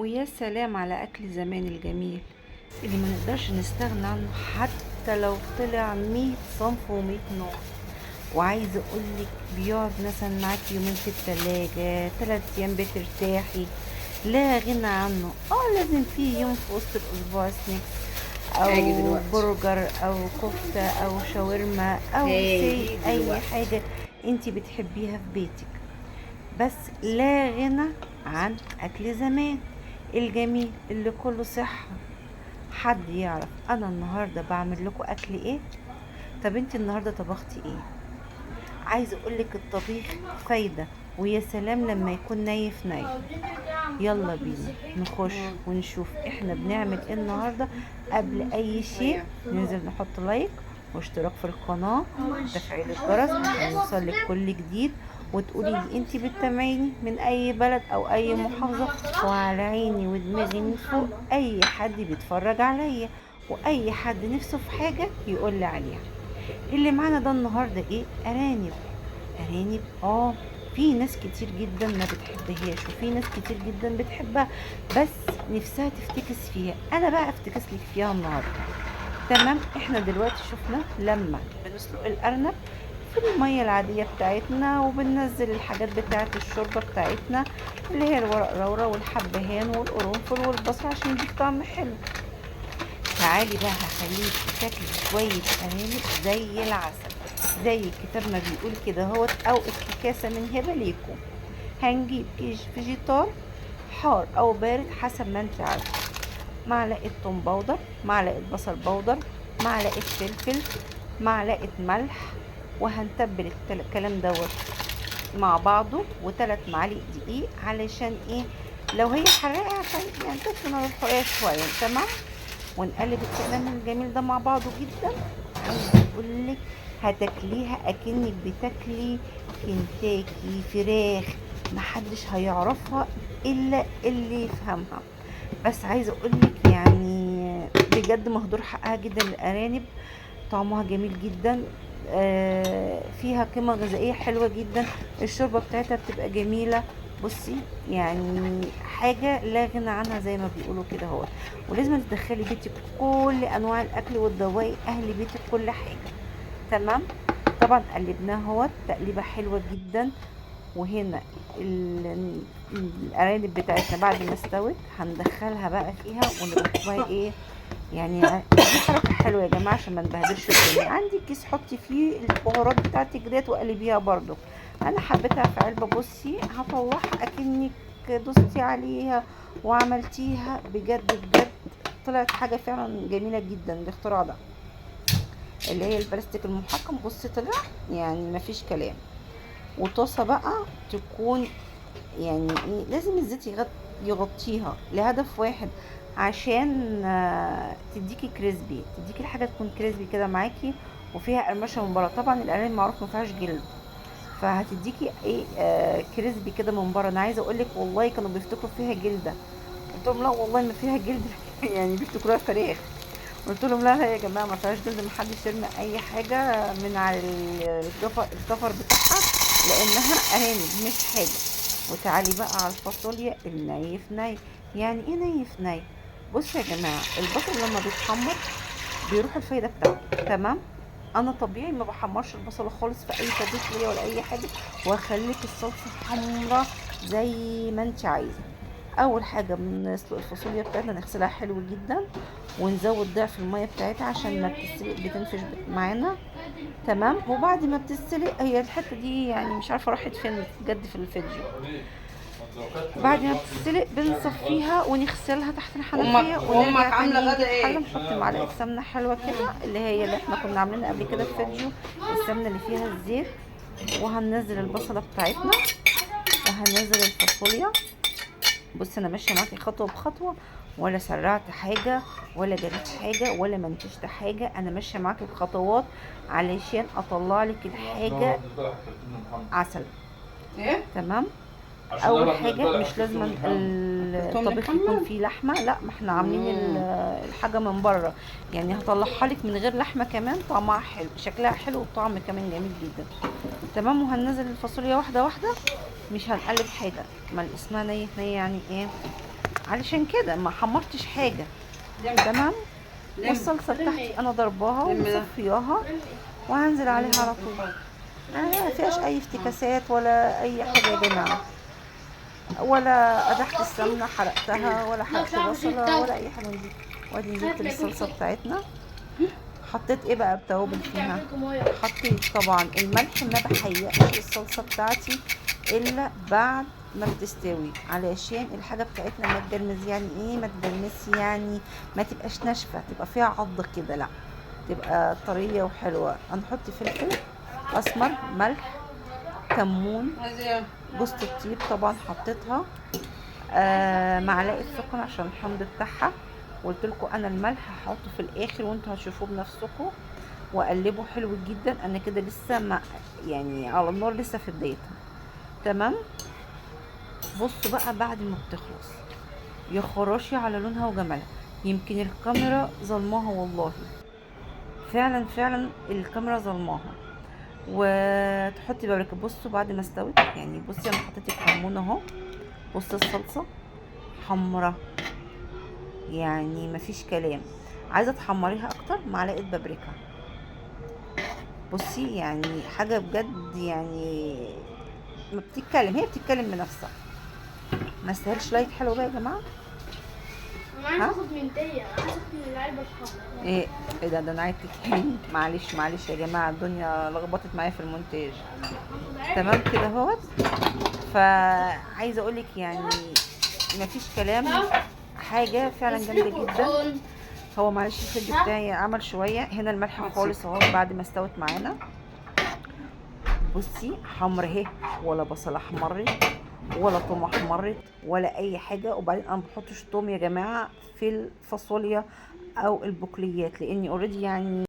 ويا سلام على أكل زمان الجميل اللي ما نقدرش نستغنى عنه حتى لو طلع 100 صنف و100 نوع. وعايزة أقولك بيقعد مثلا معاكي يومين في التلاجة، 3 أيام بترتاحي، لا غنى عنه. لازم في يوم في وسط الأسبوع snacks هاجي أو دلوقتي. برجر أو كفتة أو شاورما أو هاجي سي أي دلوقتي. حاجة انتي بتحبيها في بيتك، بس لا غنى عن أكل زمان الجميل اللي كله صحة. حد يعرف أنا النهاردة بعمل لكم أكل إيه؟ طب انتي النهاردة طبختي إيه؟ عايزة أقولك الطبيخ فايدة، ويا سلام لما يكون ني في ني. يلا بينا نخش ونشوف احنا بنعمل ايه النهاردة. قبل اي شيء ننزل نحط like واشتراك في القناة وتفعيل الجرس عشان يوصلك كل جديد، وتقولي لي انتي بتتابعيني من اي بلد او اي محافظة، وعلى عيني ودماغي من فوق اي حد بيتفرج عليا واي حد نفسه في حاجة يقول لي عليها. اللي معانا ده النهاردة ايه؟ ارانب. ارانب في ناس كتير جدا ما بتحبهاش، وفي ناس كتير جدا بتحبها بس نفسها تفتكس فيها. انا بقى افتكس لك فيها النهارده. تمام، احنا دلوقتي شفنا لما بنسلق الارنب في الميه العاديه بتاعتنا، وبننزل الحاجات بتاعه الشوربه بتاعتنا اللي هي الورق روره والحبهان والقرنفل والبصل عشان يديك طعم حلو. تعالي بقى هخليك تاكلي شويه ارانب زي العسل، زي الكتاب ما بيقول كده اهوت، او افتكاسه من هبه ليكم. هنجيب كيس فيجيتار حار او بارد حسب ما انت عايزه، معلقه توم powder، معلقه بصل powder، معلقه فلفل، معلقه ملح، وهنتبل الكلام دوت مع بعضه، وثلاث معالق دقيق علشان ايه؟ لو هي حراقه عشان يعني تطفي نار الحرقه شويه. تمام، ونقلب الكلام الجميل ده مع بعضه جدا. عايزه اقولك هتاكليها اكنك بتاكلي كنتاكي فراخ، محدش هيعرفها الا اللي يفهمها. بس عايزه اقولك يعني بجد مهدور حقها جدا الارانب، طعمها جميل جدا، فيها قيمه غذائيه حلوه جدا، الشوربه بتاعتها بتبقى جميله. بصي يعني حاجه لا غنى عنها زي ما بيقولوا كده اهو. ولازم تدخلي بيتك كل انواع الاكل وتدوقي اهل بيتك كل حاجه. تمام، طبعا قلبناها اهوت تقليبه حلوه جدا. وهنا الارانب بتاعتنا بعد ما استوت هندخلها بقى فيها ونروح بقى ايه يعني دي حركه حلوه يا جماعه عشان ما نبهدلش الدنيا. عندي كيس حطي فيه البهارات بتاعتك ديت وقلبيها برضو. انا حبيتها في علبه، بصي هطلعها اكنك دوستي عليها وعملتيها، بجد بجد طلعت حاجه فعلا جميله جدا الاختراع ده اللي هي البلاستيك المحكم. بصي طلع يعني مفيش كلام. وطاسه بقى تكون يعني ايه، لازم الزيت يغطيها لهدف واحد عشان تديكي crispy، تديكي الحاجه تكون crispy كده معاكي وفيها قرمشه من بره. طبعا الارانب معروف ما فيهاش جلد، فهتديكي ايه crispy كده من بره. انا عايزه اقولك والله كانوا بيفتكروا فيها جلده، قلت لهم لا والله ما فيها جلد يعني بيفتكروها فراخ. قلت لهم لا لا يا جماعه ما فيهاش جلد، ما حدش يرمي اي حاجه من على الكفر بتاعها لانها ارانب مش حاجه. وتعالي بقى على الفاصوليا الني في ني. يعني ايه ني في ني؟ بصوا يا جماعه البصل لما بيتحمر بيروح الفايده بتاعته. تمام، انا طبيعي ما بحمرش البصله خالص في اي طبيخ ليا ولا اي حاجه، واخليك الصلصه حمرا زي ما انت عايزه. اول حاجه بنسلق الفاصوليا بتاعتنا، نغسلها حلو جدا ونزود ضعف الميه بتاعتها عشان ما بتسلق بتنفش معانا. تمام، وبعد ما بتسلق هي الحته دي يعني مش عارفه راحت فين بجد في الفيديو. بعد ما بتسلق بنصفيها ونغسلها تحت الحنفيه، ونرجع امك عامله تاني غدا ايه؟ حله نحط معلقه سمنه حلوه كده اللي هي اللي احنا كنا عاملينها قبل كده في فيديو، السمنه اللي فيها الزيت. وهننزل البصله بتاعتنا وهننزل الفاصوليا. بصي انا ماشيه معاكي خطوه بخطوه، ولا سرعت حاجه ولا جريت حاجه ولا منتجت حاجه، انا ماشيه معاكي بخطوات علشان اطلع لك الحاجه عسل. ايه؟ تمام، اول حاجه مش لازم الطبيخ يكون فيه لحمه، لا ما احنا عاملين الحاجه من بره، يعني هطلعها لك من غير لحمه كمان طعمها حلو، شكلها حلو والطعم كمان جميل جدا. تمام، وهننزل الفاصوليا واحده واحده، مش هنقلب حاجه. ما اسمها ني في ني يعني ايه؟ علشان كده ما حمرتش حاجة. تمام. والصلصه بتاعتي انا ضرباها ومصفياها وهنزل عليها على طول. انا ما فيهاش اي افتكاسات ولا اي حاجة يا جماعة، ولا قدحت السمنة حرقتها، ولا حرقت بصله، ولا اي حاجة من دي. وادي نزلت بالصلصه بتاعتنا. حطيت ايه بقى بتوابل فيها؟ حطيت طبعا الملح، ما بحيقش الصلصه بتاعتي الا بعد ما بتستوي، علشان الحاجة بتاعتنا ما تجرمز. يعني ايه ما تجرمز؟ يعني ما تبقاش ناشفة، تبقى فيها عضه كده، لا تبقى طرية وحلوه. هنحط فلفل اسمر، ملح، كمون، جوزة الطيب طبعا حطيتها، معلقه سكر عشان الحمض بتاعها. وقلت لكم انا الملح هحطه في الاخر وانتوا هتشوفوه بنفسكم. واقلبه حلو جدا. انا كده لسه ما يعني على النار، لسه في بدايتها. تمام. بصوا بقى بعد ما بتخلص يا خراشي على لونها وجمالها. يمكن الكاميرا ظلماها والله، فعلا فعلا الكاميرا ظلماها. وتحطي بابريكا. بصوا بعد ما استوت، يعني بصي انا حطيت الكمون اهو. بصي الصلصه حمرا، يعني مفيش كلام. عايزه تحمريها اكتر، معلقه بابريكا. بصي يعني حاجة بجد، يعني ما بتتكلم، هي بتتكلم بنفسها. ما استاهلش like حلو بقى يا جماعة. انا عايز اخد من دي، انا عايز اخد من العلبة الحمراء. ايه ده انا عايز تاني. معلش معلش يا جماعة، الدنيا لخبطت معايا في المونتاج. تمام كده اهوت. فعايزه اقول لك يعني مفيش كلام، حاجة فعلا جامدة جدا. هو معلش الفيديو بتاعي عمل شوية هنا الملح خالص اهو بعد ما استوت معانا. بصي حمر اهي، ولا بصله احمرت ولا توم احمرت ولا اي حاجة. وبعدين انا ما بحطش توم يا جماعة في الفاصوليا او البقوليات، لاني already يعني